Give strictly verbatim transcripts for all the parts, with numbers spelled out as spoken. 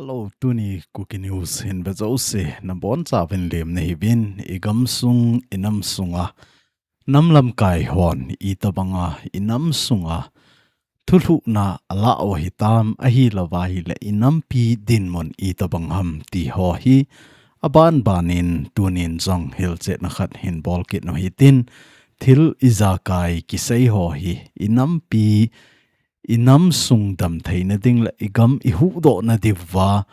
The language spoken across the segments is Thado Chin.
Hello, tuni Kuki News hin ve jouse nabonchauvin lemna hiuvin, i gamsung, i namsunga nam lamkai hon itobanga i namsunga thulhuhna alah u hitam, ahilouva ahile i nampi dinmun itobang ham ti ho hi abanbanin tunin jong hilchetna khat hin bol kit u hitin, thil ijakai kisei ho hi i nampi, i namsung damtheina ding le i gam i huhdohna diuva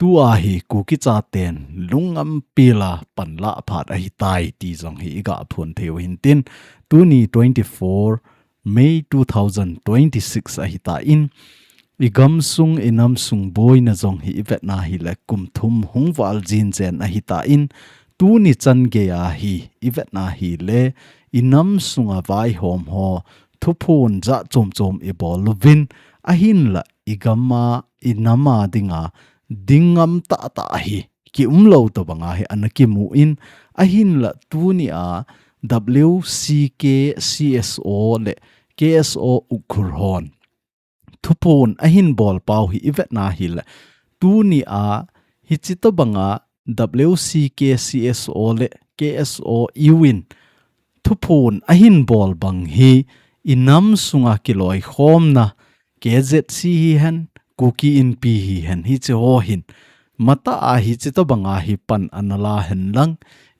tua hi Kuki chaten lungngam pela panlah phat ahitai ti jong hi i gaphon theiu hintin, tuni twenty-four May two thousand twenty-six ahitan, i gamsung i namsung boina jong hi i vetna hile kum thum hung val jinjen ahitan, tuni chan geiya hi i vetna hile i namsunga vaihom ho thuphon jat chomchom i bol uvin, ahinla i gama, i nama dinga ding ngam tahtah hi kiumlou tobanga hi ana kimun, ahinla tunia W C K C S O le K S O Ukhrul hon thuphon ahin bol pau hi i vetna hile, tunia hiche tobanga W C K C S O le K S O U in thuphon ahin bol bang hi i namsunga kiloikhomna K Z C hihen, Kuki Inpi hihen, hiche ho hin matah a hiche tobanga hi pan ana la henlang,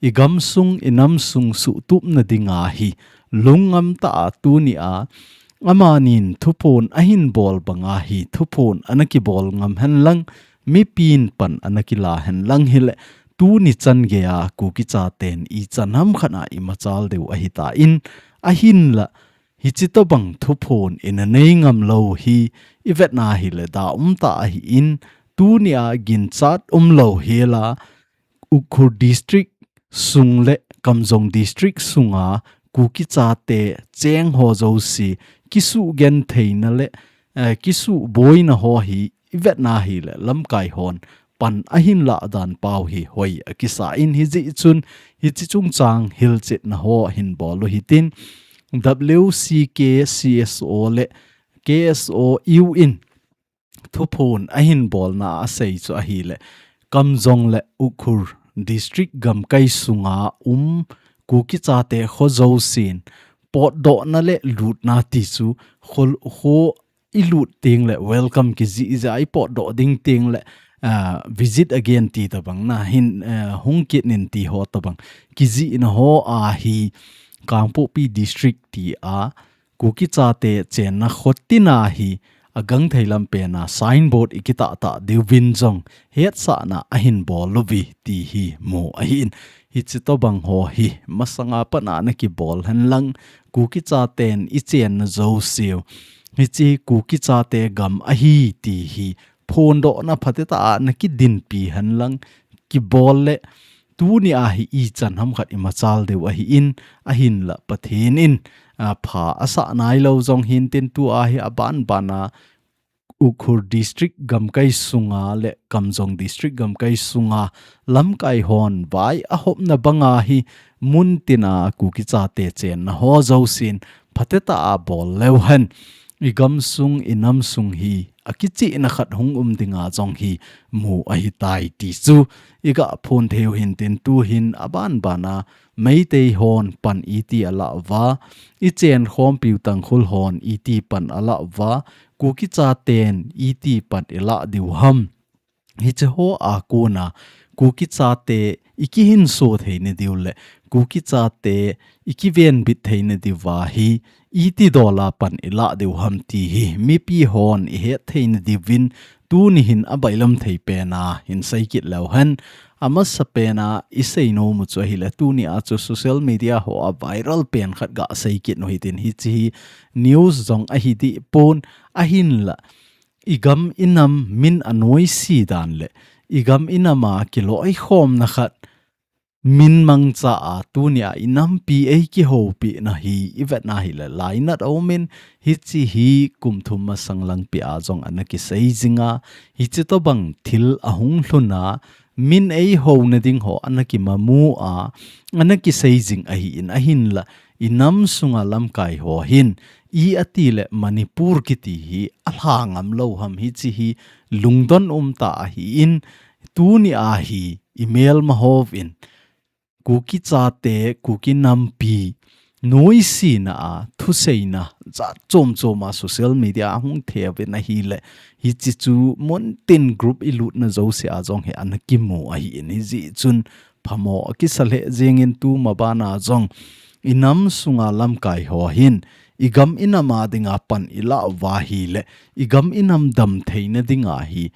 i gamsung i namsung suhtupna dinga hi lungngam tah a tunia amanin thuphon ahin bol banga hi thuphon ana kibol ngam henlang, mipin pan ana kila henlang hile, tuni chan geiya Kuki chaten ichan hamkhat a i machal diu ahitan, ahinla hiche tobang thuphon ina nei ngam lou hi i vetna hile da umtah ahin, tunia ginchat umlou hela Ukhrul District sung le Kamjong District sunga Kuki chate cheng ho jouse kisugentheina le, eh, kisuboina ho hi i vetna hile lamkai hon pan ahin lah dan pau hi hoi akisan, hijeh chun hiche chungchang hilchetna ho hin bol u hitin, W C K C S O le K S O U in thuphon ahin bolna a asei chu ahile, Kamjong le Ukhrul District gamkai sunga um Kuki chate kho jousen potdohna le lutna ti chu kho, kho i lut teng le welcome kijih jeh a, i potdoh ding teng le, ah, visit again ti tobang na hin, ah, hung kit in ti ho tobang kijihna ho ahi. Kangpokpi District tia Kuki chate chenna kho tina hi agangthei lam pena signboard i kitah tah diuvin jong hetsahna ahin bol uve ti hi mu ahin. Hiche tobang ho hi masanga pat a ana kibol henlang, Kuki chaten i chenna jouseu hiche Kuki chate gam ahi ti hi phondohna phatetah a ana kidinpi henlang, kibol le tunia hi ichan hamkhat i machal diu ahin, ahinla Pathen in, a, pha asah nailou jong hintin tua hi abanbana Ukhrul District gamkai sunga le Kamjong District gamkai sunga lamkai hon vai ahopna banga hi mun tina Kuki chate chenna ho jousen phatetah a bol leu hen, i gamsung i namsung hi akichihna khat hung um dinga jong hi mu ahitai ti chu i gaphon theiu hintin, tuhin abanbana Meitei hon pan iti alah uva, i chenkhompiu Tangkhul hon iti pan alah uva, Kuki chaten iti pan i lah diu ham. Hiche ho a kona Kuki chate i kihinso theina diu le Kuki chate i kivenbit theina diuva hi iti dola pan i lah diu ham ti hi mipi hon i het theina diuvin tuni hin abailam thei pena hin sei kit leu hen. Amasa pena i seinom u chu ahile, tunia chu social media ho a viral pen khat gasei kit u hitin, hiche hi news jong ahi dehpon, ahinla i gam i nam min anoise dan le i gam i nam a kiloikhomna khat min mangcha a tunia i nampi eikihoupi na hi i vetna hile lainat aumin, hiche hi kum thum masang langpi a jong ana kisei jinga, hiche tobang thil ahung lhuna, min eihouna ding ho ana kimamu a, ana kisei jing ahin, ahinla i namsunga lamkai ho hin i ati le Manipur kiti hi alha ngam lou ham, hiche hi lungdon umtah ahin, tuni ahi, imelma hovin, Kuki chate, Kuki nampi, noisena a, thuseina, jat chom chom a social media a hung theuvin ahile, hiche chu muntin group ilutna jouse a jong hi ana kimu ahin, hijeh chun phamo akisa lheh jengin tuma bana jong, inam sunga lamkai ho hin, igam inam a dinga pan ilah uva ahile, igam inam dam theina dinga hi,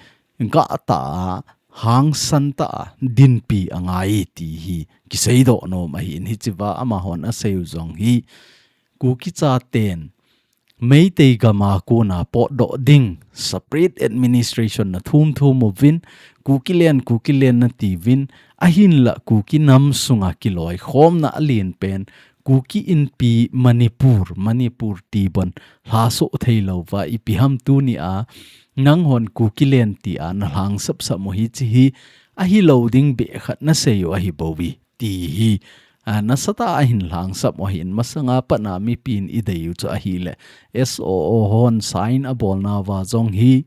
gah tah a, hangsan tah a, dinpi angai ti hi, kiseidoh nom ahin hichea amahon aseiu jong hi, Kuki chaten, Meitei gama kona potdoh ding, separate administration na thum thum uvin, Kukiland, Kukiland natiuvin, ahinla Kuki nam sunga kiloikhomna alen pen, Kuki Inpi Manipur, Manipur ti bon, lhasoh theilouva, ipi ham tuni a, nanghon Kukiland ti a, nalhang sapsap u hiche hi, ahilou ding beh khat naseiu ahibouve, ti hi, a, nasatah a ahin lhang sap u ahin masanga pat a mipin ideiu chu ahile, S O O hon sign abolnauva jong hi,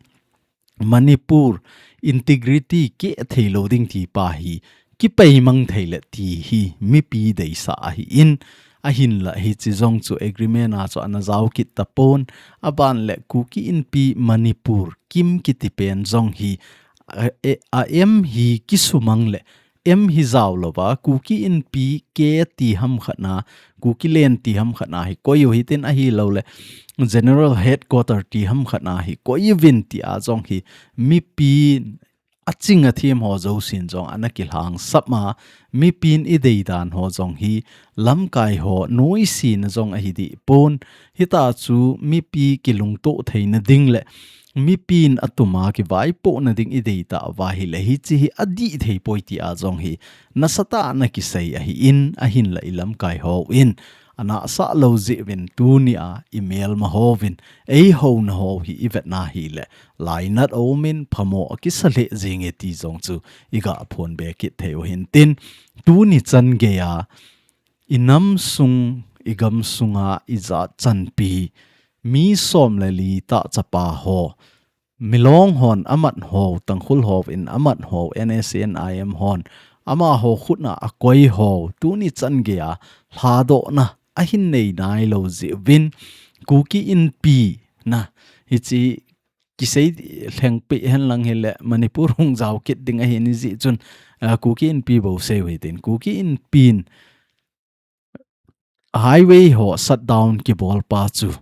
Manipur integrity keh theilou ding ti pa hi, kipeimang theile ti hi, mipi deisah ahin, ahinla hiche jong chu agreement a chu ana jao kit tapon, aban le Kuki Inpi Manipur, KIM kiti pen jong hi, a, e, a M hi kisumang le, M hi jao louva, Kuki Inpi keh ti ham khat na, Kukiland ti ham khat na hi koiu hitin ahilou le, General Headquarter ti ham khat na hi koiuvin ti a jong hi, mipi aching athem ho jousen jong ana kilhang sap ma, mipin idei dan ho jong hi, lamkai ho noisena jong ahi deh pon, hita chu mipi kilungtoh theina ding le, mipin atuma kivaipohna ding idei tauva ahile hiche hi adih thei poi ti a jong hi, nasatah a ana kisei ahin, ahinla ilamkai hon, anahsah lou jeh uvin tuni a, imelma hovin, eihouna ho hi ivetna hile, lainat aumin phamo akisa lheh jenge ti jong chu, iga phonbe kit theiu hintin, tuni chan geiya, inam sung, igam sunga, ijat chanpi, mi som le li tah chapa ho, Milong hon amat ho, Tangkhul hon amat ho, N S C N I M hon, amaho khutna akoi ho, tuni chan geiya, lhadohna, ahin nei nailou jeh uvin, Kuki Inpi na, hiche kisei lhengpeh henlang hile, Manipur hung jao kit ding ahin hijeh chun, a, Kuki Inpi bou seiu hitin, Kuki Inpin, highway ho shutdown kibol pa chu,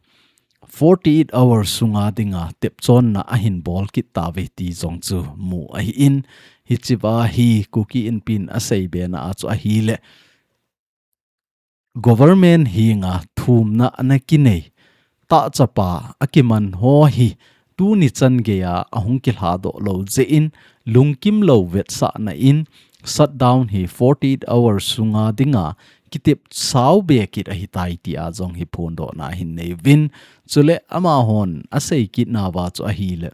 forty-eight hours sunga dinga tepchonna ahin bol kit tauve ti jong chu mu ahin, hichea hi Kuki Inpin asei bena a chu ahile, government henga thumna ana kinei, tah chapa akiman ho hi, tuni chan geiya ahung kilhadoh lou jeh in, lungkim lou vetsahna in, shutdown hi forty-eight hours sunga dinga, kitepsau be kit ahitai ti a jong hi phondohna ahin nei uvin, chule amahon asei kit nauva chu ahile,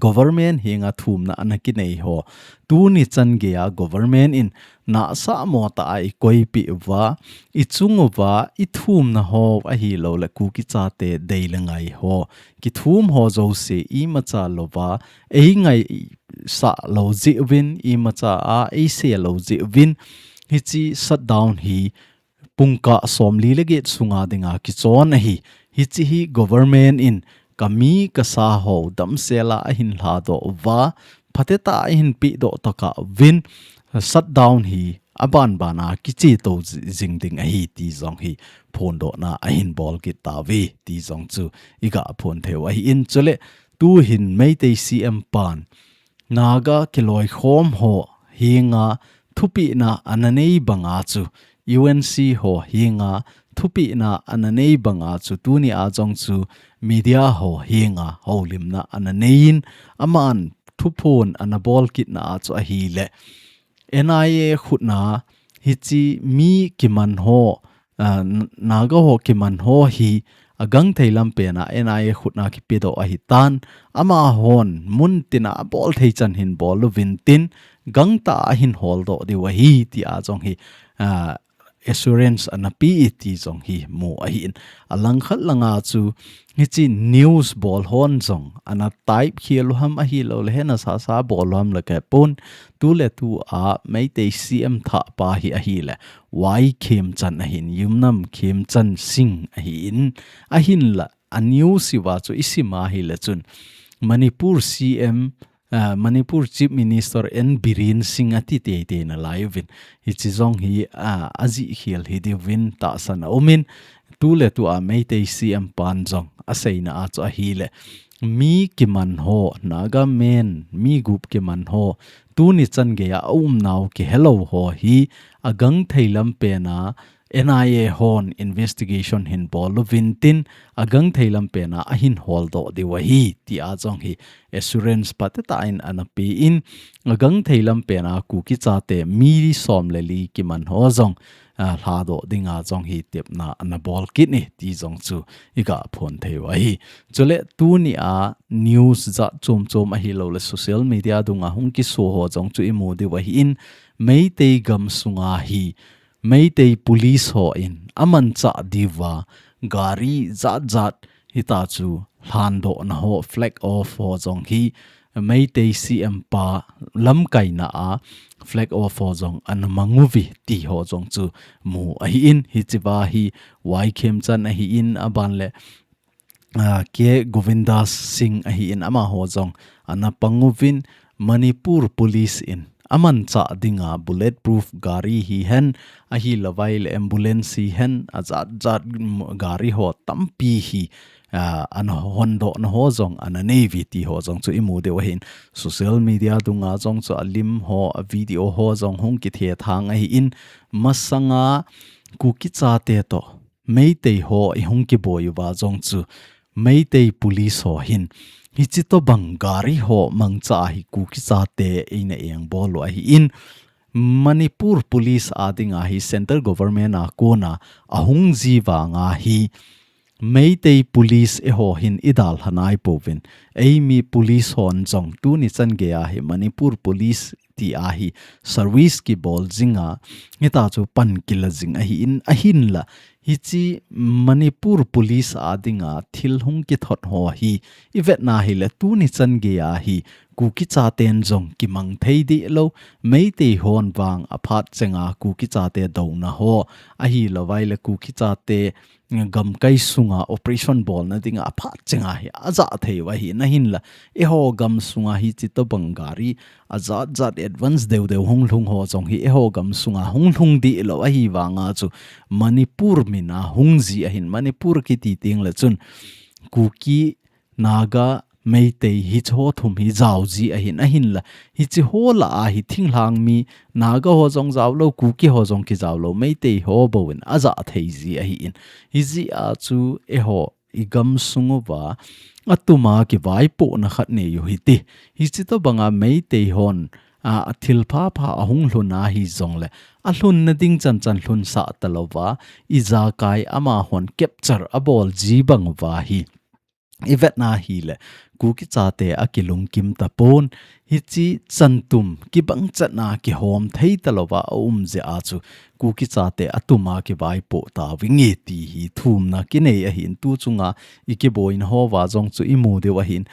government henga thumna ana kinei ho, tuni chan geiya government in nahsah mo tah a ikoipeh uva, ichung uva, ithumna ho ahilou le Kuki chate dei le ngai ho, kithum ho jouse imacha louva, eingaisah lou jeh uvin, imacha a eisei lou jeh uvin, hiche shutdown hi pungkah somli le get sunga dinga kichon ahi, hiche hi government in kami kasa ho damsel a ahin lhadoh uva, phatetah a ahin pehdoh tokah uvin, shutdown hi abanbana kichetou jing ding ahi ti jong hi phondohna ahin bol kit tauve ti jong chu iga phon theiu ahin, chule tuhin Meitei C M pan Naga kiloikhom ho henga thupehna ana nei banga chu, U N C ho henga thupehna ana nei banga chu, tuni a jong chu media ho henga houlimna ana neiyin, aman thuphon ana bol kitna a chu ahile, N I A khutna hiche mi kiman ho, a, Naga ho kiman ho hi agangthei lam pena N I A khutna kipedoh ahitan, amahon muntina abol thei chan hin bol uvin tin, gangtah a ahin holdoh diu ahi ti a jong hi, a, assurance ana pe e ti jong hi mu ahi in. Alangkhat langa chu hiche news bol hon jong ana type khel u ham ahilou le hena sasa bol u ham le kei pon, tu le tu a Meitei C M thah pa hi ahile Y Khemchand ahin, Yumnam Khemchand Singh ahi in, ahinla a news hiva chu i sim a hile chun Manipur C M, ah, Manipur Chief Minister N Biren Singh ati teitei nalai uvin. Hiche jong hi, ah, ajih khel hi diuvin tahsan a um in, tu le tu a Meitei C M pan jong aseina a chu ahile mi kiman ho, Naga men mi gup kiman ho, tuni chan geiya aumnau kihelou ho hi agangthei lam pen a N I A hon investigation hin bol uvin tin, agangthei lam pen a ahin holdoh diu ahi, tia jong hi assurance phatecha in ana pe in, agangthei lam pen a Kuki chate mi som le li kiman ho jong, ah, lhadoh dinga jong hi tepna ana bol kit e ti jong chu i ga phong thei u ahi. Chule tuni a news jat chom chom ahilou le social media dunga hung kiso ho jong chu i mu diu ahi in, Meitei gam sunga hi Meitei police hon amanchah diuva gari jat jat hitachu lhandohna ho, flag off ho jong hi Meitei C M pa lamkaina a flag off ho jong ana mang uve ti ho jong chu mu ahi in, hichea hi Y Khemchand ahi in, aban le ah, K Govindas Singh ahi in, amaho jong ana pang uvin, Manipur Police in amanchah dinga bulletproof gari hihen, ahilouleh ambulance hihen, ajat jat, mm, gari ho tampi hi, ah, ana hondohna ho jong ana nei uve ti ho jong chu i mu diu ahi in, social media dunga jong chu a lim ho, a video ho jong hung kithethang ahi in, masanga Kuki chate toh Meitei ho i hung kiboi uva jong chu Meitei police ho hin hiche tobang gari ho mangcha hi Kuki chate eina engbol u ahi in, Manipur police a dinga hi central government a kona ahung ji vanga hi Meitei police eiho hin i dalha nai pouvin, eimi police hon jong tuni chan geiya hi Manipur police tia hi service kibol jinga, hitachu pan kila jing ahi in, ahinla hiche Manipur police a dinga thil hung kithot ho hi i vetna hile tuni chan geiya hi Kuki chaten jong kimang thei deh lou, Meitei hon vang aphat chenga Kuki chate douna ho, ahilouleh Kuki chate gamkai sunga operation bolna dinga aphat chenga hi ajah thei u ahi in, ahinla eiho gam sunga hiche tobang gari ajat jat advance deu deu hung lhung ho jong hi eiho gam sunga hung lhung deh lou ahi vanga chu Manipur mina hung ji ahi in, Manipur kiti teng le chun Kuki, Naga, Meitei hiche ho thum hi jao ji ahi in, ahinla hiche ho lah a hi thinglhang mi Naga ho jong jao lou, Kuki ho jong kijao lou, Meitei ho bou in ajah thei ji ahi in, hijeh a chu eiho i gam sung uva atuma kivaipohna khat nei u hite. Hiche tobanga Meitei hon, a, a thil phapha ahung lhun ahi jongle, alhunna ding chan chan lhunsah talouva, ijakai amahon capture abol ji bang uva hi i vetna hile Kuki chate akilungkim tapon, hiche chan tum kibang chatna kihom thei talouva aum jeh a chu Kuki chate atuma kivaipoh tauvin nge ti hi thumna kinei ahi in, tu chunga i kiboina hova jong chu i mu diu ahi in,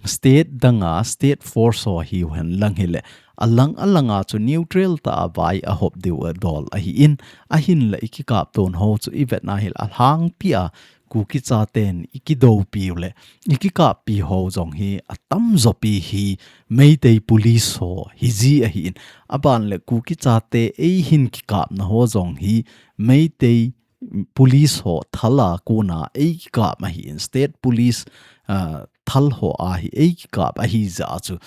state danga state force ho hiu hen lang hile, alang alanga chu neutral tah a vai ahop diu adol ahi in, ahinla i kikap ton ho chu i vetna hile alhangpi a Kuki chaten i kidoupi u le i kikappi ho jong hi atamjo pi hi Meitei police ho hiji ahi in, aban le Kuki chate eihin kikapna ho jong hi Meitei police ho thal a kona eikikap ahi in, state police, ah, thal ho a hi eikikap ahi jeh a chu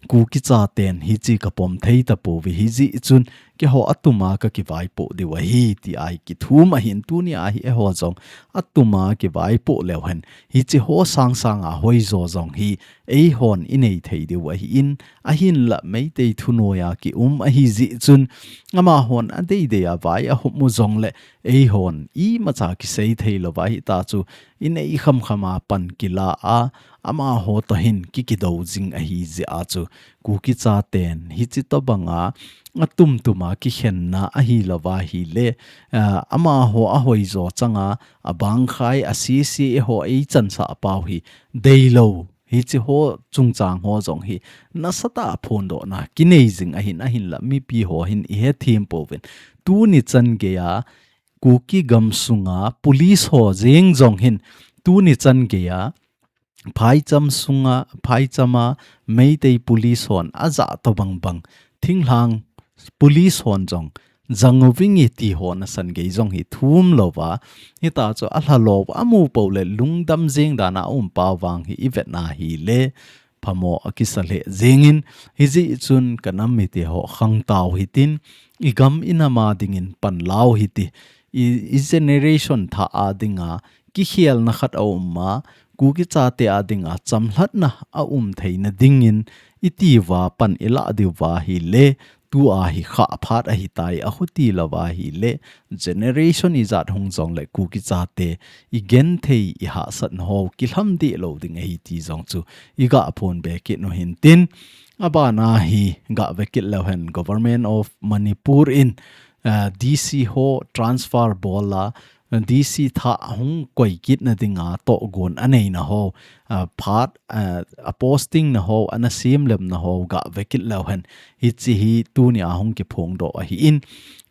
Kuki chaten hiche kapom thei tapouve, hijeh chun keiho atuma kakivaipoh diu ahi tia hi kithum ahi in, tuni a hi eiho jong atuma kivaipoh leu hen hiche ho sang sanga hoijo jong hi eihon i nei thei diu ahi in, ahinla Meitei thunoiya kium ahi jeh chun amahon adeidei a vai ahop u jongle eihon imacha kisei thei louva hitachu i nei kham kham a pan kila a, amaho toh hin kikidou jing ahi jeh a chu Kuki chaten hichi tobanga atumtuma kikhenna ahilouva ahile, ah, amaho ahoijo changa abangkhai asisi eiho eichansah pau hi deilou. Hichi ho chungchang ho jong hi nasatah a phondohna kinei jing ahin, ahinla mipi ho hin ihethem pouvin. Tuni chan geiya Kuki gamsunga police ho jeng jong hin tuni chan geiya phaicham sunga, phaichama Meitei police hon ajah tobang bang thinglhang police hon jong jang uvinge ti ho nasan gei jong hi thum louva, hita chu alha lou amu pou le lungdam jeng dana aum pau vang hi ivetna hile phamo akisa lheh jengin, hijeh chun kanam mite ho khangtao hitin, igam inama dingin panlao hiti, i, i generation thah a dinga kikhelna khat aum a, Kuki chate a dinga chamlhatna aum theina dingin itiuva pan ilah diuva hile, tua hi khah phat ahitai, ahuti louva hile, generation ijat hung jongle Kuki chate igenthei ihahsatna ho kilham deh lou ding ahi ti jong chu igah phonbe kit u hintin, abana hi gah ve kit leu hen Government of Manipur in, ah, D C ho transfer bol a, D C thah hung koi kitna dinga tohgon aneina ho, ah, phat, ah, a posting na ho, ana semlemna ho gah ve kit leu hen. Hichi hi tunia hung kiphongdoh ahin.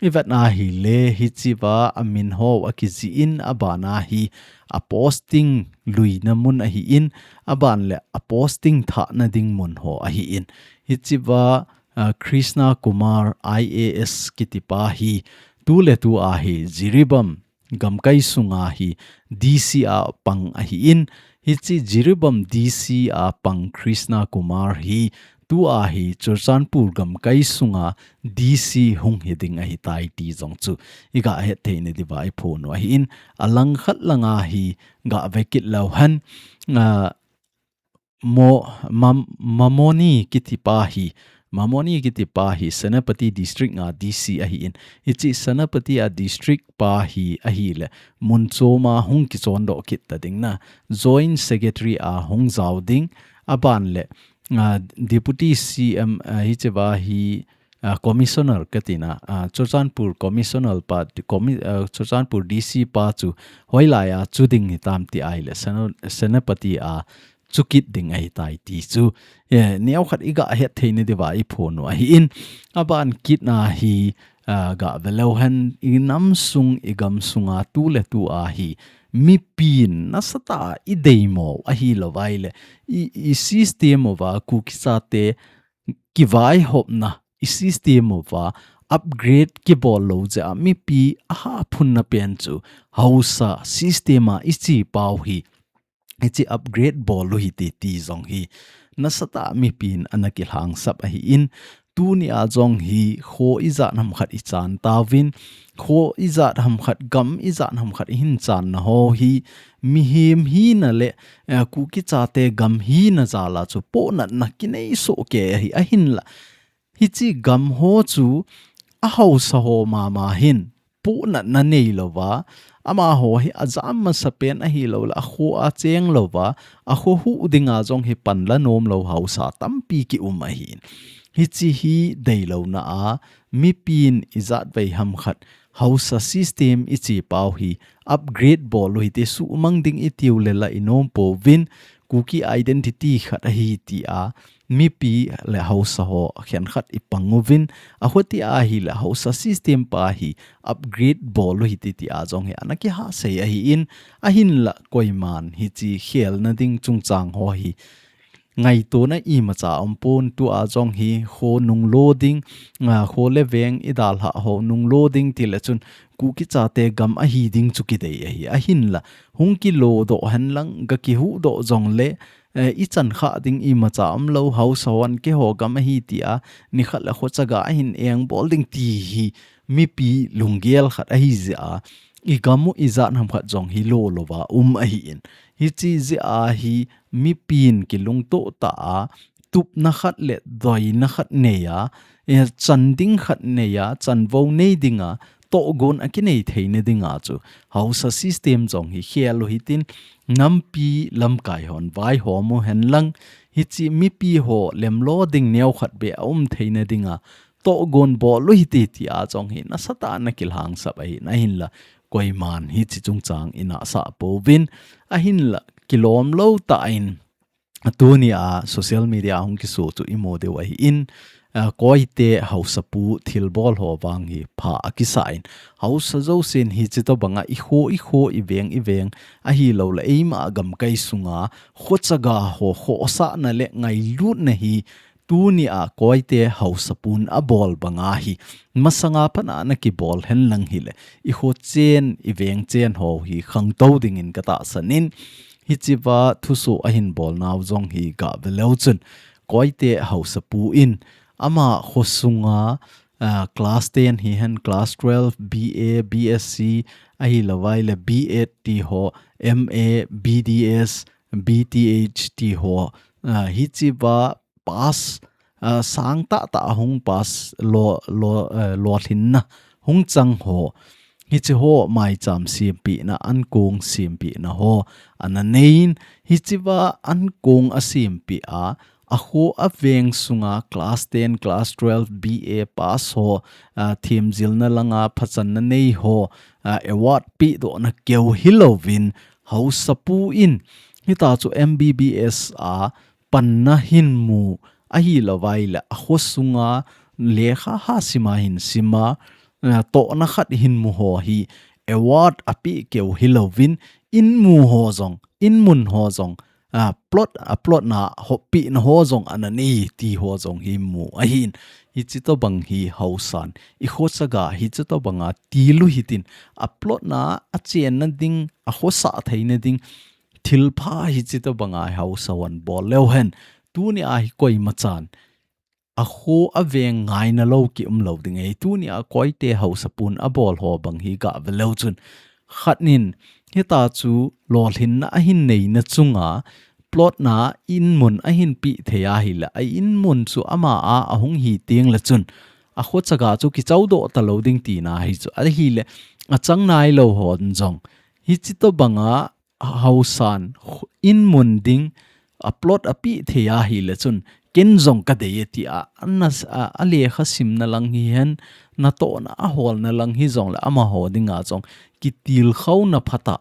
Ivetna hile hichiva amin ho akijih in, abana hi a posting luina mun ahin, aban le a posting thahna ding mun ho ahin. Hichiva, ah, Krishna Kumar I A S kitipa hi tuletu a hi Jiribam gamkai sunga hi D C a pang ahin, hichi Jiribam D C a pang Krishna Kumar hi tua hi Churachandpur gamkai sunga D C hung hiding ahitai ti jong chu igah hetthei na diuva iphon u ahin, alangkhat langa hi gah ve kit leu hen, ah, Mo-, Mam-, Mamoni kitipa hi, Mamoni kitipa hi Senapati District a D C ahin. Hichi Senapati a District pa hi ahile, mun choma hung kichondoh kit ta ding na, Joint Secretary a hung jao ding, aban le, ah, Deputy C M, ah, hichiva hi, ah, Commissioner katina, ah, Churachandpur Commissioner pa, Commi-, ah, Churachandpur D C pa chu hoilai a chu ding hitam ti ahile, Sena-, Senapati a chu kit ding ahitai ti chu, eh, neokhat igah hetthei na diuva iphon u ahin, aban kitna hi, ah, gah ve leu hen inam sung igam sunga tuletu a hi mipin nasatah a ideimo ahilou vaile, i, i system uva Kuki chate kivaihopna, i system uva upgrade kibol lou jeh a mipi ahahphunna pen chu haosa system a iche pau hi, hichi upgrade bol u hite ti jong hi nasatah a mipin ana kilhangsap ahin, tunia jong hi kho ijat ham khat ichan tauvin, kho ijat ham khat, gam ijat ham khat ihin channa ho hi mihem hina le, eh, Kuki chate gam hina jal a chu pohnatna kinei sohkei ahi, ahinla hichi gam ho chu ahaosa ho mama hin pohnatna neilouva, amaho hi ajam masapen ahilouleh akho a chenglouva, akho huh dinga jong hi panla nomlou haosa tampi kium ahin. Hichi hi deilouna a, mipin ijatvei ham khat haosa system iche pau hi upgrade bol u hite, suhmang ding itiu le la inom pouvin, Kuki identity khat ahi tia mipi le haosa ho khenkhat ipang uvin, ahuti ahile haosa system pa hi upgrade bol u hite tia jong hi ana kihahsei ahin, ahinla koiman hichi khelna ding chungchang ho hi ngaitona imacha umpon, tua jong hi kho nunglo ding, a, kho le veng idalhah ho nunglo ding tile chun Kuki chate gam ahi ding chu kidei ahi. Ahinla hung kilodoh henlang, ga kihuhdoh jongle, eh, ichan khah ding imacha umlou, haosa hon keiho gam ahi tia nikhat le khochaga ahin engbol ding ti hi mipi lunggel khat ahi jeh a, igam u ijat ham khat jong hi lolouva um ahin. Hichi jeh a hi mipin kilungtoh tah a, tupna khat le doina khat nei a, eh, chan ding khat nei a, chanvo nei dinga tohgon a kinei theina dinga chu haosa system jong hi khel u hitin, nampi lamkai hon vaihom u henlang, hichi mipi ho lemlo ding neo khat beh a um theina dinga tohgon bol u hite tia jong hi nasatah a ana kilhangsap ahi, ahinla koiman hichi chungchang inahsah pouvin, ahinla kilom lou tah in tunia social media hung kiso chu imu diu ahin, ah, koite haosapu thilbol ho vang hi pha akisa in, haosa jousen hichi tobanga ikho ikho, iveng iveng, ahilouleh eima gamkai sunga khochaga ho khosahna le ngailutna hi tunia koite haosapun abol banga hi masanga pat a ana kibol henlang hile, ikho chen, iveng chen ho hi khangtou dingin katahsan in, hichiva thuso ahin bolnau jong hi gah ve leu chun, koite haosapu in ama khosunga, ah, class ten hihen, class twelve, B A, B S C, ahilouleh B Ed ti ho, M A, B D S, B T H ti ho, ah, hichiva pass, ah, sang tahtah hung pass lo, lo, eh, lolhinna hung chang ho, hichi ho maicham sempehna, ankong sempehna ho ana neiyin, hichiva ankong asempeh a, akho aveng sunga class ten, class twelve, B A pass ho, ah, themjilna langa phachanna nei ho, ah, award pehdohna keu hilouvin, haosapu in hitachu M B B S a panna hin mu, ahilouleh akhosunga lekha hasima hin sima, ah, tohna khat hin mu ho hi award apeh keu hilouvin, in mu ho jong, in mun ho jong, ah, plot, ah, plotna hoppehna ho jong ana nei ti ho jong hi mu ahin. Hichi tobang hi haosan, ikhochaga hichi tobanga til u hitin, aplotna, achenna ding, akhosah theina ding, thilpha hichi tobanga haosa hon bol leu hen, tunia hi koimachan akho aveng ngaina lou kium lou ding ahi, tunia koite haosapun abol ho bang hi gah ve leu chun, khat nin hitachu lolhinna ahin neina chunga plotna in mun ahin peh thei ahile, a in mun chu ama a ahung hi tengle chun, akhochaga chu kichoudoh talou ding tina hi chu ahile, achang nailou hon jong hichi tobanga haosan in mun ding, aplot apeh thei ahile chun, ken jong kadei e tia, ana s-, a, alekha simna lang hihen, natohna aholna lang hijongle amaho dinga jong kitilkhouna phatah,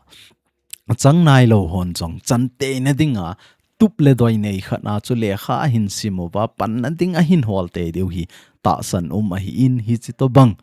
achang nailou hon jong chanteina dinga tup le doi nei khat a chu lekha ahin sim uva, panna ding ahin hol tei diu hi tahsan um ahin, hichi tobang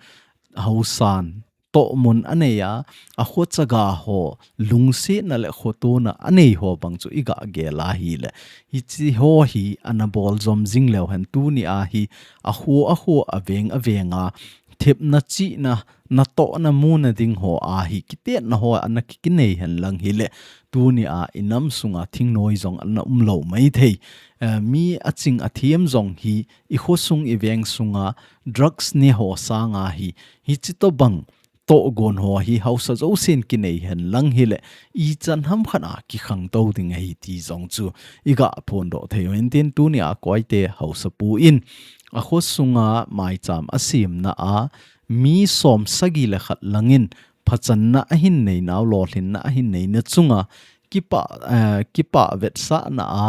haosan tohmun anei a, akhochaga ho lungsetna le khotona anei ho bang chu igah gel ahile, hichi ho hi ana bol jom jing leu hen, tunia hi akho akho, aveng avenga thepna, chihna, natohna muna ding ho a hi kitetna ho ana ki, kinei henlang hile, tunia inam sunga thingnoi jong ana umlou maithei. Eh, mi aching athem jong hi ikhosung iveng sunga drugs ne ho sanga hi, hichi tobang tohgon ho hi haosa jousen kinei henlang hile, ichan ham khat a kikhangtou ding ahi ti jong chu igah phondoh thei u hintin, tunia koite haosapu in akhosunga maicham asemna a mi som sagi le khat langin phachanna ahin neinau, lolhinna ahin neina chunga kipah, eh, kipah vetsahna a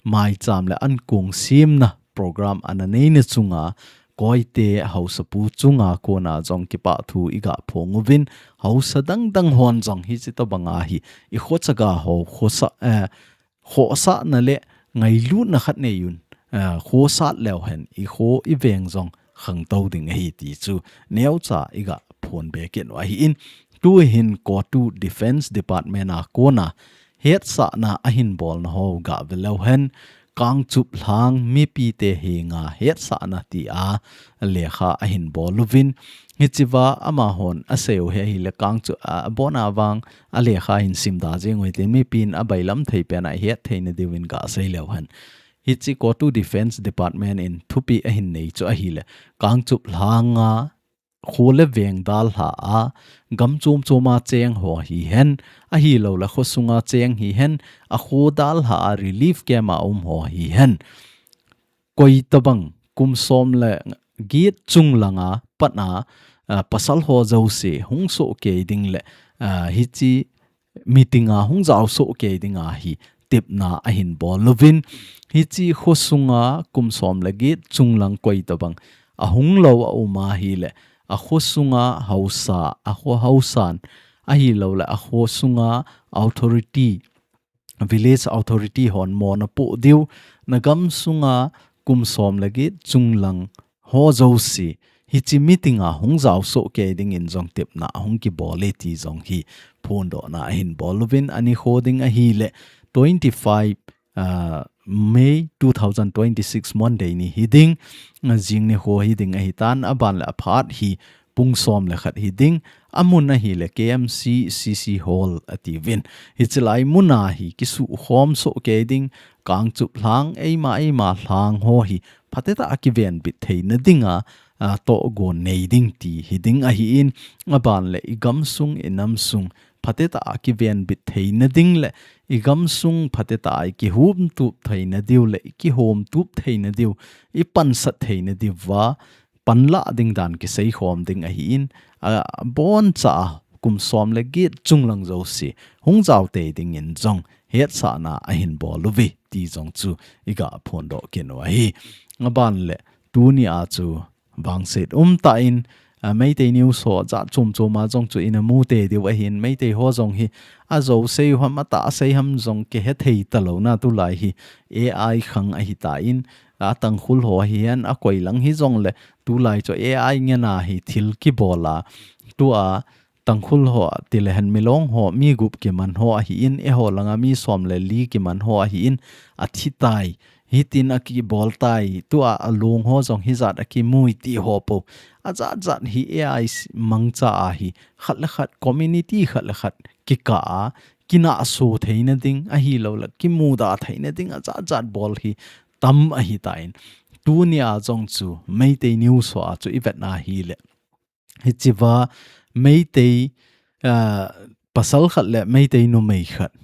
maicham le ankong semna program ana neina chunga koite haosapu chunga kona jong kipah thu igah phong uvin, haosa dangdang hon jong hichi tobanga hi ikhochaga ho khosa, eh, khosahna le ngailutna khat nei un, eh, khosat leu hen ikho iveng jong khangtou ding ahi ti chu neocha igah phonbe kit u ahin, tuhin CoTU Defence Department a kona hetsahna ahin bolna ho gah ve leu hen, Kangchup Lhang mipite henga hetsahna tia lekha ahin bol uvin, hichiva amahon asei u hi ahile, Kangchup, a, abona vang alekha hin simda jeng u hitin, mipin abailam thei pen a ihet theina diuvin gah sei leu hen. Hichi CoTU Defence Department in thupeh ahin nei chu ahile, Kangchup Lhanga kho le veng dalha a, gam chom choma cheng ho hihen, ahilouleh khosunga cheng hihen, akho dalha a relief camp a um ho hihen, koitabang kum som le get chung langa pat a, ah, pasal ho jouse hung soh kei ding le, ah, hiche meeting a hung jao soh kei dinga hi tepna ahin bol uvin. Hiche khosunga kum som le get chunglang koi tabang ahung lou a um ahile, a khosunga haosa, a kho haosan ahilou le, a khosunga authority, village authority hon mo na poh diu, na gam sunga kum som le get chunglang ho jouse hiche meeting a hung jao soh kei dingin jong tepna ahung kibol e ti jong hi phondohna ahin bol uvin. Ani kho ding ahile twenty-five, ah, May two thousand twenty-six Monday ni hi ding, ah, jing ni kho hi ding ahi tan, aban le aphat hi pung som le khat hi ding, amun ahile K M C C C Hall ati uvin. Hiche lai muna hi kisuh khom soh kei ding, kangchup lhang, eima eima lhang ho hi phatetah a kivenbit theina dinga, ah, tohgon nei ding ti hi ding ahin, aban le i gam sung, i nam sung phatetah a kivenbit theina ding le i gam sung phatetah a i kihom tup theina diu le i kihom tup theina diu, i pansat theina diu va panla ding dan kisei khom ding ahin, aboncha a kum som le get chunglang jouse hung jao tei dingin jong hetsahna ahin bol uve ti jong chu i ga phondoh kit u ahi. Aban le tuni a chu vangset umtah in, ah, Meitei news ho jat chom chom a jong chu i na mu tei diu ahin, Meitei ho jong hi ajo sei u ham, atah sei ham jong kihe thei talou na, tulai hi A I khang ahi tan, a Tangkhul ho hi hen, a koi lang hi jong le tulai chu A I ngen a hi thil kibol a, tua Tangkhul ho, ti le hen Milong ho, mi gup kiman ho ahin, eiho langa mi som le li kiman ho ahin, athi tai, hitin akibol tai, tua alung ho jong hijat a kimui ti ho po. Ajat jat hi A I s-, mangcha a hi, khat le khat, community khat le khat kikah a, kinahso theina ding ahilou le, kimuda theina ding ajat jat bol hi tam ahi tan. Tuni a jong chu Meitei news ho a chu i vet na hile, hiche va Meitei, ah, pasal khat le Meitei numei khat,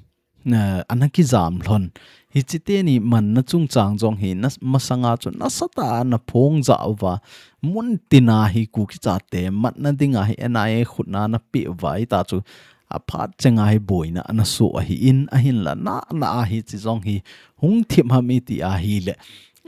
ah, ana kijam lhon. Hiche teni manna chungchang jong hi na, masanga chu nasatah a ana phong jah uva, mun tina hi Kuki chate matna dinga hi N I A khutna ana pe uva, hita chu aphat chenga hi boina ana soh ahin, ahinla nana a hiche jong hi hung thip ham i ti ahile,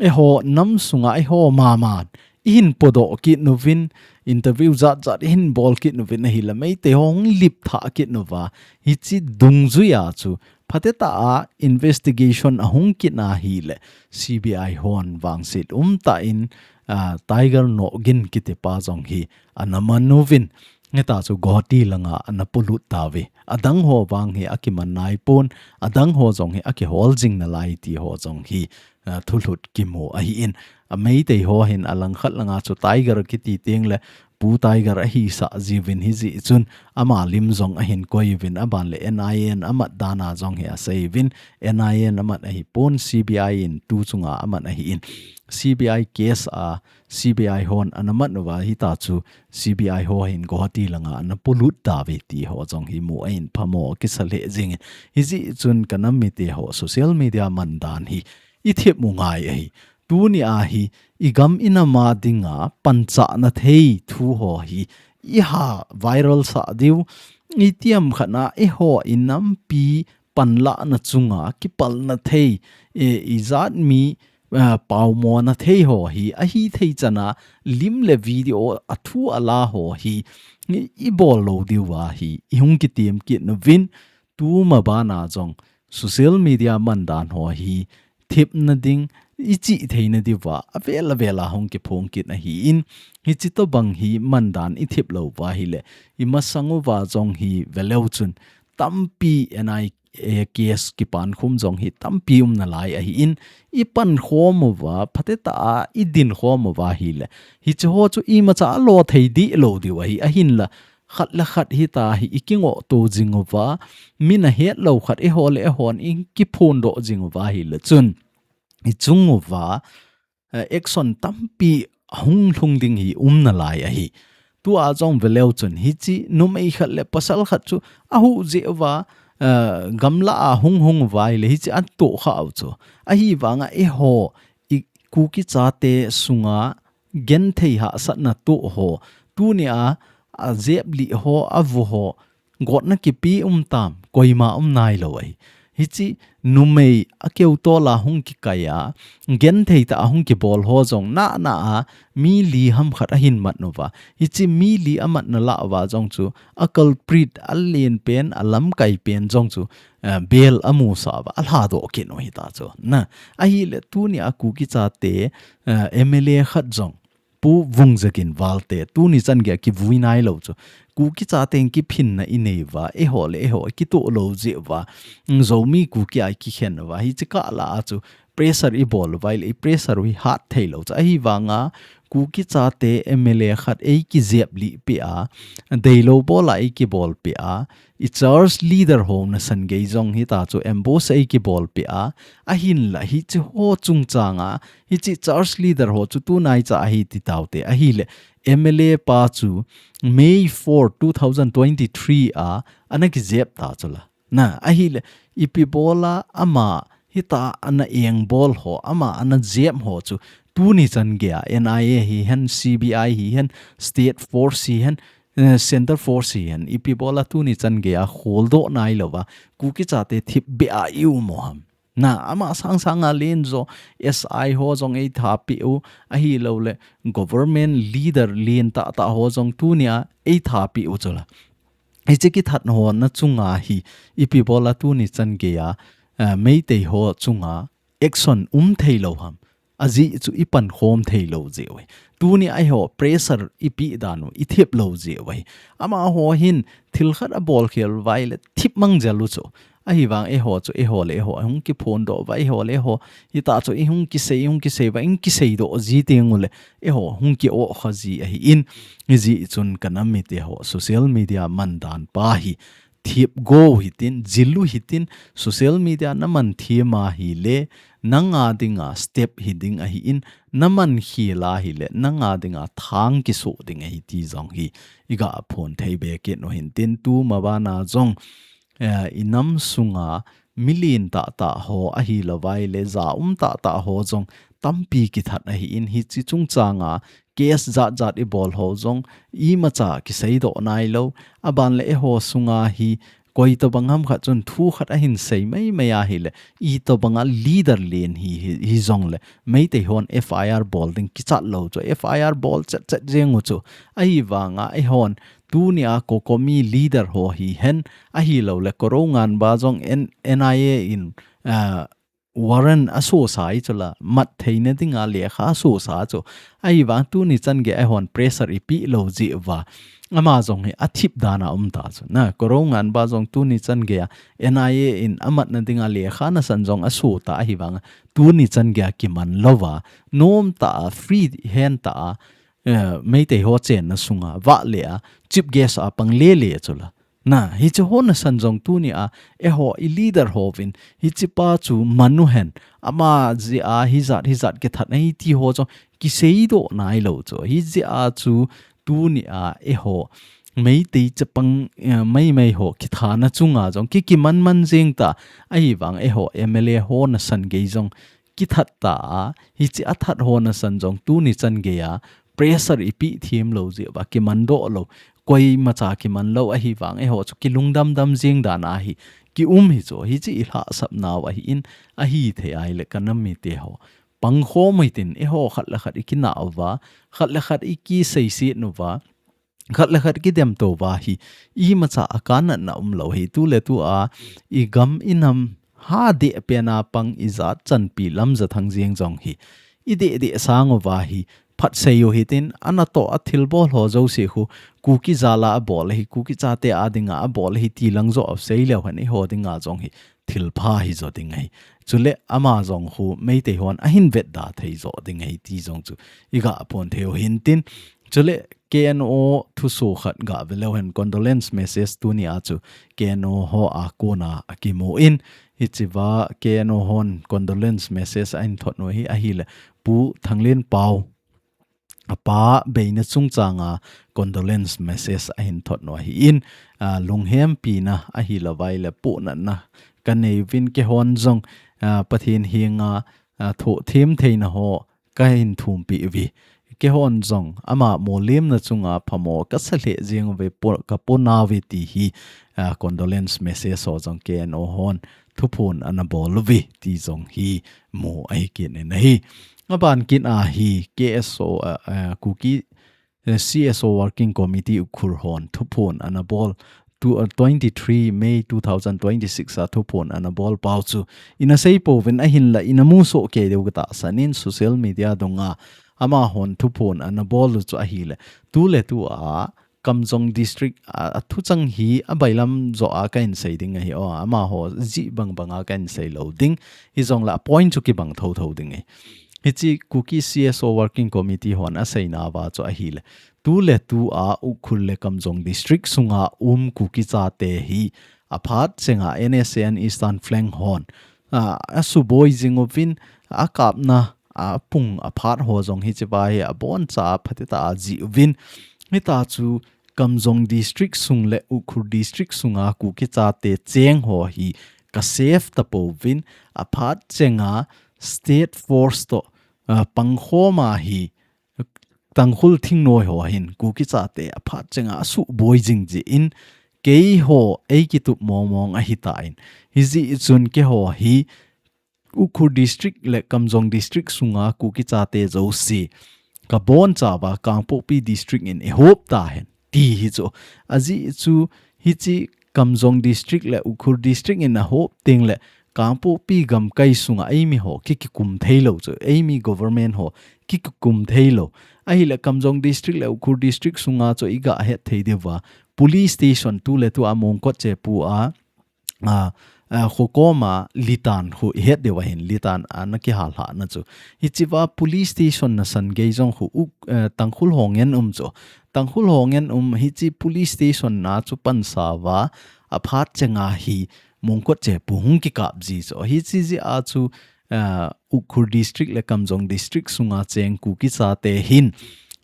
eiho nam sunga eiho maman i hin podoh kit uvin, interview jat jat i hin bol kit uvin ahile, Meitei ho hung lip thah kit uva, hiche dungjui a chu phatetah a investigation ahung kit na hile, C B I hon vangset umtah in, ah, Tiger Nogin kiti pa jong hi ana man uvin, hita chu Guwahati langa ana polut tauve. Adang ho vang hi akiman nai pon, adang ho jong hi akihol jing nalai ti ho jong hi, ah, thulhut kimu ahin. A Meitei ho hin alangkhat langa chu Tiger kiti teng le Pu Tiger ahisah jiuvin, hijeh chun ama lim jong ahin koi uvin, aban le N I A in amat dan a jong hi asei uvin, N I A in amat ahi pon, C B I in tu chunga amat ahin. C B I case a C B I hon ana man uva, hita chu C B I ho hin Guwahati langa ana polut tauve ti ho jong hi mu a in phamo kisa lheh jingin. Hijeh chun ka nam mite ho, social media man dan hi i thip u ngai ahi. Tuni a hi i gam i nam a dinga panchah na thei thu ho hi i ha viral sah diu, i tiam khat na eiho i nampi panlahna chunga kipalna thei, e, i jat mi, eh, paumona thei ho hi, ahi thei chana lim le video a thu a la ho hi, i, i bol lou diu ahi, i hung kitim kit uvin, tuma bana jong social media man dan ho hi, thipna ding, i chih theina diuva, avel avel a hung kiphong kit ahin, hichi tobang hi man dan i thip lou uva ahile, i masang uva jong hi veleu chun, tampi N I A case kipan khum jong hi tampi um nalai ahin, i pan khom uva, phatecha a i din khom uva ahile, hichi ho chu imacha a lo thei dih lou diu ahi, ahinla, khat le khat hita hi i kingoh to jing uva, min ahet lou khat eiho le eihon i kiphondoh jing uva ahile chun, i chung uva, eh, action tampi hung lhung ding hi um nalai ahi. Tua jong veleu chun hichi numei khat le pasal khat chu ahuh jeh uva, eh, gamla a hung hung uva ahile hichi an toh kha u chu. Ahivanga eiho i Kuki chate sunga genthei hahsatna toh ho, Tunia, a jep lih ho, a vu ho, gotna kipe um tam, koima um nailou ahi. Hichi numei a keu tola hung kikai a, genthei tah a hung kibol ho jong nana a, mi li ham khat ahin mat uva. Hichi mi li a matna lah uva jong chu, a culprit, a len pen, a lamkai pen jong chu, eh, bail a musah uva, a lhadoh kit u hita chu. Na, ahile tunia Kuki chate, eh, M L A khat jong, Pu Vungzagin Valte, tuni chan geiya kivui nailou chu. Kuki chaten kiphinna i nei uva, eiho le eiho, kitoh lou jeh uva. Mm, Zomi Kuki a i kikhen uva. Hichi kah lah a chu pressure i bol uva, ahile i pressure u hi hat theilou chu. Ahivanga, Kuki chate M L A khat ei kijep lih peh a, deilou bol a ei kibol peh a, i church leader ho nasan gei jong hita chu ambush ei kibol peh a, ahinla hichi ho chungchang a, hichi church leader ho chu tunaicha ahi ti taute, ahile M L A pa chu May four, two thousand twenty-three a, ana kijep ta chu la. Na, ahile, ipi bol a ama, hita ana engbol ho, ama ana jep ho chu, tuni chan geiya, N I A hihen, C B I hihen, State Force hihen, eh, Centre Force hihen, ipi bol a tuni chan geiya, kholdoh nailou va, Kuki chate thipbeh a i um u ham. Na, ama sangsang a len jo, S I ho jong ei thapeh u, ahilou le, government leader len tahtah ho jong tunia, ei thapeh u chu la. Hichi kithat hona chunga hi, ipi bol a tuni chan geiya, eh, Meitei ho chunga action um theilou ham. Ajeh chu i pankhom theilou jeh u ahi. Tunia eiho pressure i peh dan u, i thep lou jeh u ahi. Amaho hin thil khat a bol khel uva ahile thip mang jel u chu. Ahivang eiho chu, eiho le eiho, hung kiphondoh uva, eiho le eiho. Hita chu i hung kisei, hung kisei uva, i hung kiseidoh ji teng u le, eiho, hung ki-oh kha ji ahi in. Hijeh chun ka nam mite ho, social media man dan pa hi, thip go hitin, jil u hitin, social media na man thim ahile, nanga dinga step hi ding ahi in, na man khel ahile, nanga dinga thang kisoh ding ahi ti jong hi, i ga phon thei be kit u hintin, tuma bana jong, eh, i nam sunga, mi len tahtah ho ahilou va ahile, ja um tahtah ho jong, tampi kithat ahi in, hichi chungchang a, case jat jat i bol ho jong, imacha kiseidoh nailou, aban le eiho sunga hi, koi tobang ham khat chun thu khat ahin sei mai mai ahile, itobang a leader len hi, hi, hi jong le, Meitei hon F I R bol ding kichat lou chu, F I R bol chet chet jeng u chu, ahivanga eihon, tunia COCOMI leader ho hihen, ahilou le, Korounganba jong N-, N I A in, ah, warrant a sosa i chu la, mat theina dinga lekha a sosa chu. Ahivang tuni chan geiya eihon pressure i peh lou jeh uva. Ama jong hi a thip dan a um ta chu. Na, Korounganba jong tuni chan geiya N I A in a matna dinga lekha nasan jong a so ta ahivang tuni chan geiya kiman lou va. Nom tah a, free hand tah a, eh, Meitei ho chenna sunga, vahle a, chief guest a pang lele chu la. Na, hichi ho nasan jong tunia, eiho i leader hovin, hichi pa chu man u hen, ama jeh a hijat, hijat kithat ahi ti ho jong, kiseidoh nailou chu, hijeh a chu tunia, eiho, Meitei chapang, eh, mai mai ho, kithana chunga jong, ki kiman man jeng ta, ahivang eiho, M L A ho nasan gei jong, kithat ta a, hichi a that ho nasan jong tuni chan geiya, pressure i peh thim lou jeh uva, kiman doh lou, koimacha kiman lou ahivang eiho chu kilungdam dam jeng dan ahi, ki um hi chu, hichi i lhahsap nau ahi in, ahithei ahile ka nam mite ho. Pangkhom hitin eiho khat le khat i kinah uva, khat le khat i kiseiset uva, khat le khat kidem to uva hi, imacha a kanatna um lou hi, tu le tu a, i gam i nam, ha deh pen a pang i jat chanpi Lamjathang jeng jong hi, i deh deh sang uva hi, phat sei u hitin, a natoh a thilbol ho jouse khu, Kuki jal a a bol ahi, Kuki chate a dinga a bol ahi, ti lang joh a sei leu hen eiho dinga jong hi, thilpha hi jo ding ahi. Chule ama jong khu, Meitei hon ahin vetda thei jo ding ahi, ti jong chu, i ga phon thei u hintin. Chule, K N O thuso khat ga ve leu hen condolence message tunia chu K N O ho a kona a kimu in hichiva K N O hon condolence message a in thot u hi ahile Pu Thanglen Pau a pa beina chungchang a condolence message a hin thot u ahi in, a, lunghempina ahilou vai le puhnatna ka nei uvin keihon jong, a, Pathen henga, a, thoh them theina ho ka hin thumpi uve. keihon jong ama molemna chunga phamo kasa lheh jeng uve, po, kapo nauve ti hi, ah, condolence message ho jong K N O hon thuphon ana bol uve ti jong hi mu ahi kit in ahi. Aban kit a hi K S O, ah, ah, Kuki, eh, C S O Working Committee Ukhrul hon thuphon ana bol, tu, uh, twenty-three May two thousand twenty-six a thuphon ana bol pau chu ina sei pouvin, ahinla ina musoh kei diu katahsan in social media dunga amahon thuphon ana bol u chu ahile, tuletu a Kamjong District a, a thuchang hi abailam joh a kahin sei ding ahi, o, amaho jih bangbang a kahin sei lou ding, hijongle a point chu kibang thotho ding ahi. Hiche Kuki C S O Working Committee hon aseinauva chu ahile, tuletu a Ukhrul le Kamjong District sunga um Kuki chate hi aphat chenga N S C N Eastern Flank hon, a, asuboi jing uvin, akapna, apung aphat ho jong hiche va hi aboncha phatecha a jih uvin. Hitachu Kamjong District sung le Ukhrul District sunga Kuki chate cheng ho hi ka safe tapouvin, aphat chenga State Force toh, a, pangkhom a hi Tangkhul thingnoi ho hin Kuki chate aphat chenga asuhboi jing jeh in, keiho eikitup mongmong ahitan, hijeh chun keiho hi Ukhrul District le Kamjong District sunga Kuki chate jouse kabonchauva Kangpokpi District in eihop tahen ti hi chu. Ajeh chu hiche Kamjong District le Ukhrul District in ahop tengle Kangpokpi gamkai sunga eimi ho ki, kikum theilou chu, eimi government ho ki, kikum theilou. Ahile Kamjong District le Ukhrul District sunga chu iga het thei diuva, police station tuletu a Mongkot chepu a, a, a, kho koma Litan khu ihet diu ahin, Litan a ana kihal lhahna chu. Hichea police station nasan gei jong khu, u, eh, Tangkhul ho ngen um chu. Tangkhul ho ngen um, hiche police station na chu pansauva, aphat chenga hi Mongkot chepu hung kikap ji chu. Hiche jeh a chu, ah, Ukhrul District le Kamjong District sunga cheng Kuki chate hin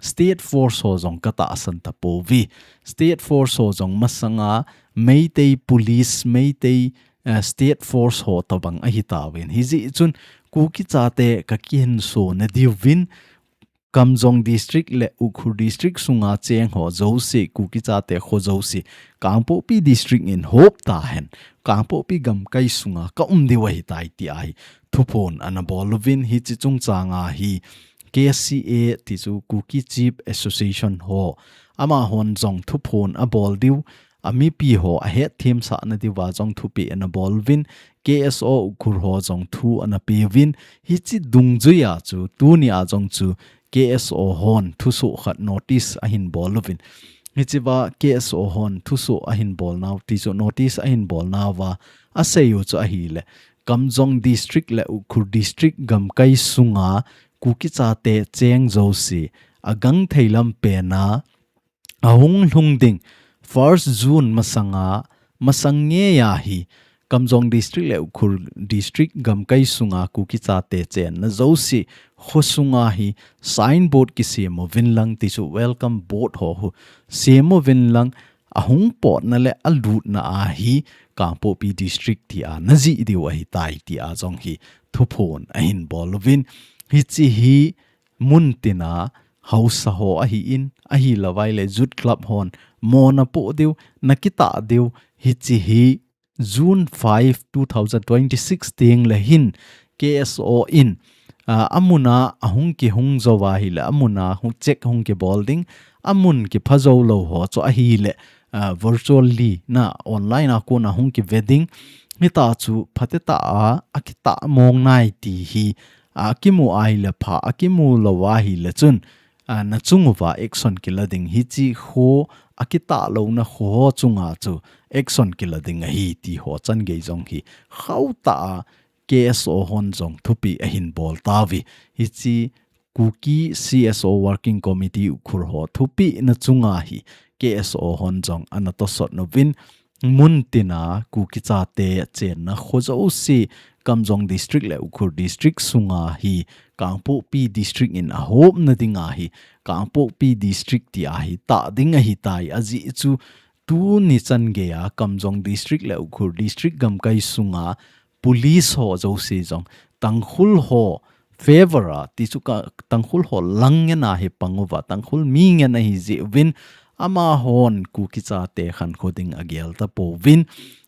State Force ho jong katahsan tapouve. State Force ho jong masanga Meitei Police, Meitei, ah, State Force ho tobang ahitauvin. Hijeh chun Kuki chate kakihinso nadiuvin, Kamjong District le Ukhrul District sunga cheng ho jouse, Kuki chate kho jouse, Kangpokpi District in hop tahen, Kangpokpi gamkai sunga kaum diu ahitai tia hi thuphon ana bol uvin, hiche chungchanga hi K C A ti chu Kuki Chief Association ho, amahon jong thuphon abol diu, amipi ho ahet themsah nadiuva jong thupeh ana bol uvin, K S O Ukhrul ho jong thu ana peuvin, hiche dungjuia chu tunia jong chu K S O hon thusoh khat notice ahin bol uvin. Hichea K S O hon thusoh ahin bolnau ti chu notice ahin bolnauva aseiu chu ahile, Kamjong District le Ukhrul District gamkai sunga Kuki chate cheng jouse agangthei lam pena ahung lhung ding first June masanga, masang ngeia hi Kamjong District le Ukhrul District gamkai sunga Kuki chate chenna jouse kho sunga hi signboard kisem uvin lang ti chu welcome board ho hu sem uvin lang ahung potna le alutna a hi Kangpokpi District tia najih diu ahitai tia jong hi thuphon ahin bol uvin. Hiche hi mun tina haosa ho ahin, ahilouva ahile Youth Club hon mo napoh diu, nakitah diu, hiche hi June five, two thousand twenty-six tengle hin K S O in, ah, amuna ahung kihung jouva ahile, amuna hung check hung kibol ding, amun kipha jou lou ho chu ahile, ah, virtually na online a kona hung kive ding, hitachu phatecha a, akitah mong nai ti hi, akimu ahile pha, akimu lou ahile chun, a, nachung uva action kila ding, hiche kho akitah louna kho ho chunga chu action kila ding ahi ti ho changei jong hi khautah a K S O hon jong thupeh ahin bol tauve. Hiche Kuki C S O Working Committee Ukhrul ho thupehna chunga hi K S O hon jong ana tosot uvin, mun tina Kuki chate chenna kho jouse, Kamjong District le Ukhrul District sunga hi Kangpokpi District in ahopna dinga hi Kangpokpi District tia hi tah ding ahitai, ajeh chu tuni changeia Kamjong District le Ukhrul District gamkai sunga police ho jouse jong, Tangkhul ho favor a, ti chu ka Tangkhul ho lang ngen a hi pang uva, Tangkhul mi ngen ahi jeh uvin, amahon Kuki chate khankho ding agel tapouvin,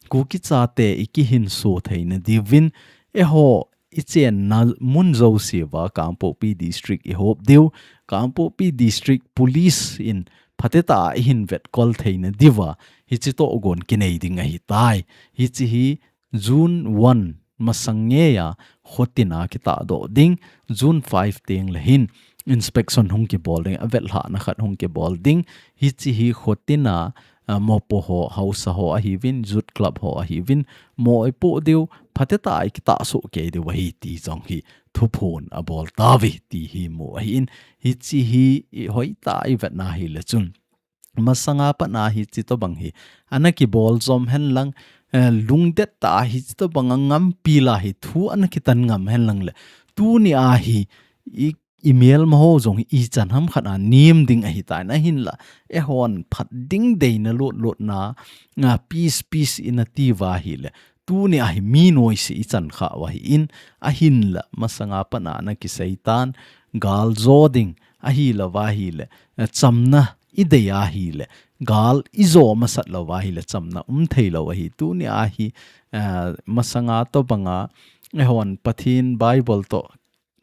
Kuki chate i kihinso theina diuvin, eiho i chenna mun jouse uva Kangpokpi District i hop diu, Kangpokpi District Police in phatecha a i hin vetkol theina diuva, hiche tohgon kinei ding ahitai. Hiche hi June one masang ngeiya khotin a kitahdoh ding, June five teng le hin inspection hung kibol ding, avetlhahna khat hung kibol ding, hiche hi khotin a, a, mopo ho, haosa ho ahiuvin, youth club ho ahiuvin, mo i poh diu, phatecha a i kitahsoh kei diu ahi ti jong hi thuphon abol tauve ti hi mu ahin, hiche hi i hoitah a i vetna hile chun. Masanga pat a hiche tobang hi ana kibol jom hen lang, eh, lungdet tah a hiche tobang a ngampi la hi thu ana kitan ngam hen lang le. Tuni a hi i, i melma ho jong hi ichan ham khat a nem ding ahitai, ahinla eihon phat ding deina lotlut na, nga peace, peace ina ti uva hile. Tuni a hi mi noise i chan kha uva ahin, ahinla masanga pat a ana kisei tan, gal jo ding, ahilouva hile, eh, chamna i dei a hile, gal i jo masat louva hile, chamna um thei lou ahi. Tuni a hi, eh, masanga tobang a, eihon Pathen Bible toh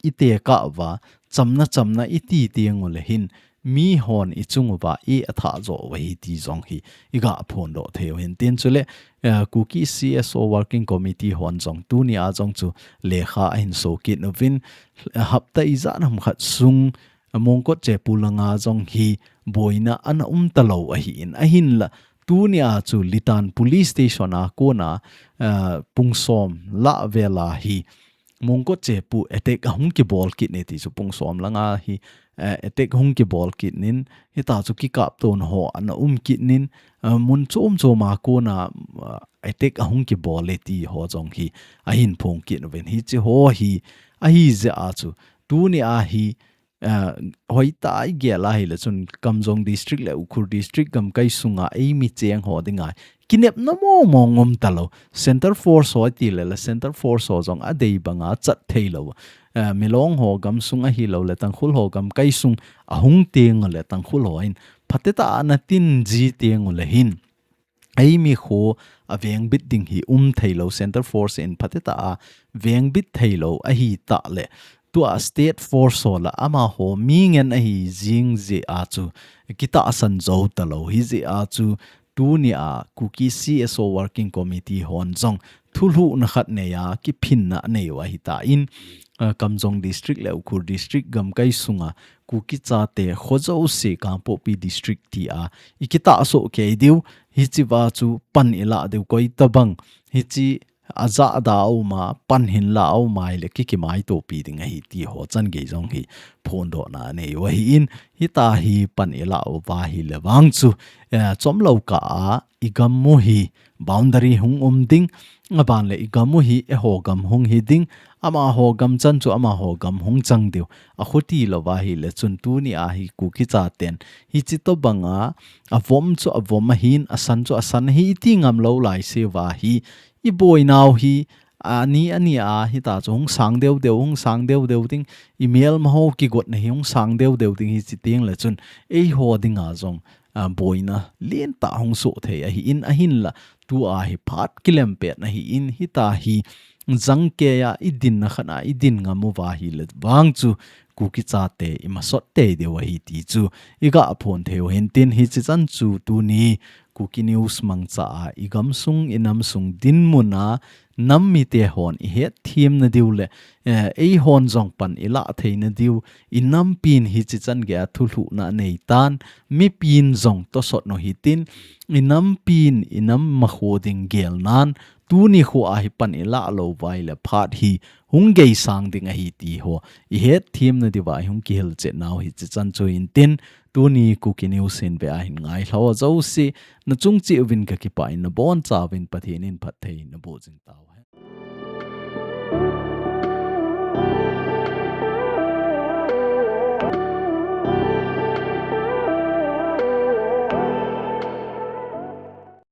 i tekah uva, chamna, chamna i ti teng u le hin, mihon i chung uva i athah jo u ahi ti jong hi i ga phondoh thei u hin tin chule, eh, Kuki C S O Working Committee hon jong tuni a jong chu lekha ahin so kit uvin, eh, hapta ijat ham khat sung, eh, Mongkot Chepu langa jong hi boina ana um talou ahin, ahinla tuni a chu Litan Police Station a kona, eh, pung som lah vel a hi Mongkot Chepu attack ahung kibol kit ne ti chu pung som langa hi, eh, attack hung kibol kit nin, hita chu kikaptona ho ana um kit nin, eh, mun chom chom a kona, eh, attack ahung kibol e ti ho jong hi ahin phong kit uvin, hiche ho hi ahi jeh a chu tuni a hi, eh, hoitah a i gel a hile chun Kamjong District le Ukhrul District gamkai sunga eimi cheng ho dinga kinepna mong mong um talou. Centre Force ho ati le le Centre Force ho jong adei banga chat thei lou. Eh, Milong ho gamsung ahilou le Tangkhul ho gamkai sung ahung teng u le Tangkhul ho in phatecha a ana tin ji teng u le hin, eimi kho avengbit ding hi um thei lou, Centre Force in phatecha a vengbit thei lou ahi tah le, tua State Force ho la amaho mi ngen ahi jing jeh a chu kitahsan jou talou, hijeh a chu tuni a Kuki C S O Working Committee hon jong thulhuhna khat nei a, kiphinna nei u ahi tan, ah, Kamjong District le Ukhrul District gamkai sunga Kuki chate kho jouse Kangpokpi District ti a i kitahsoh kei diu, hiche uva chu pan i lah diu, koi tabang hiche ajahda a um a, pan hin la a um a hile ki kimaitopi ding ahi ti ho chan gei jong hi phondohna nei u ahin, hita hi pan i lah uva hile vang chu, eh, chomlou kah a i gam u hi boundary hung um ding, aban le i gam u hi eiho gam hung hi ding, amaho gam chan chu amaho gam hung chang diu. Akhuti louva hile chun tuni a hi Kuki chaten hiche tobanga avom chu avom ahin, asan chu asan ahi, i ti ngam lou laiseuva hi i boinau hi ani ani a hita chu hung sang deu deu, hung sang deu deu ding, i melma ho kigotna hi hung sang deu deu ding hiche teng le chun eiho dinga jong, a, boina lentah hung soh thei ahin, ahinla tua hi phat kilem pet ahin, hita hi jangkei a i dinna khat a i din ngam uva hile vang chu Kuki chate i masot tei diu ahi ti chu i ga phon thei u hin tin, hiche chan chu tuni Kuki News mangcha a i gamsung i namsung dinmun a nam mite hon i hetthem na diu le, eh, eihon jong pan i lah thei na diu, i nampin hiche chan gei a thulhuhna nei tan, mipin jong tosot u hitin, i nampin i nam makho ding gel nan, tuni kho a hi pan i lah louva hile phat hi hung gei sang ding ahi ti ho i hetthem na diuva i hung kihil chet nau hiche chan chu hin tin, tuni Kuki News hin ve a hin ngai lhau jouse, na chung cheh uvin ka kipah in, na boncha uvin Pathen in phatthei na boh jing tau hen.